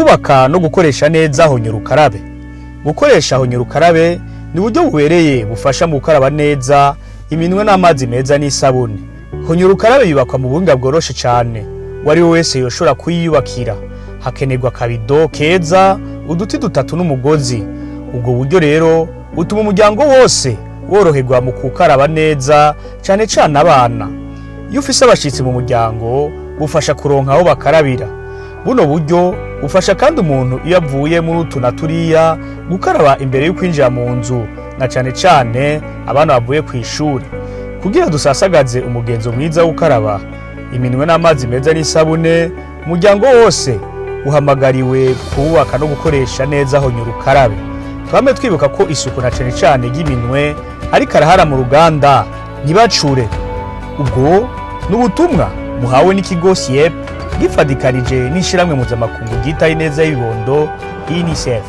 Kubaka no gukoresha neza honyura ukarabe. Gukoresha honyura ukarabe ni uburyo bubereye bufasha mu gukaraba neza iminwe n'amazi meza n'isabune. Honyura ukarabe yubakwa mu buhinga bworoshe cane, uwo ari we wese yoshobora kuyiyubakira. Hakenerwa akabido keza, uduti dutatu n'umugozi. Ubwo buryo rero butuma umuryango wose woroherwa mu kukaraba neza, cane cane abana. Iyo ufise abashitsi mu muryango, bufasha kuronka aho bakarabira. Buno buryo bufasha kandi umuntu iyo avuye muri utu na turiya gukaraba imbere yo kwinjira mu nzu, na cane cane abana bavuye kw'ishuri. Kugira dusasagaze umugenzo mwiza wo gukaraba iminwe n'amazi meza n'isabune, umuryango wose uhamagariwe kuwubaka no gukoresha neza honyura ukarabe. Twame twibuka ko isuku, na cane cane ry'iminwe, ariko arahara mu ruganda ntibacure. Ubwo ni ubutumwa muhawe n'ikigo SIEP gifadikanije n'ishirahamwe mpuzamakungu ryitaye ineza y'ibibondo, UNICEF.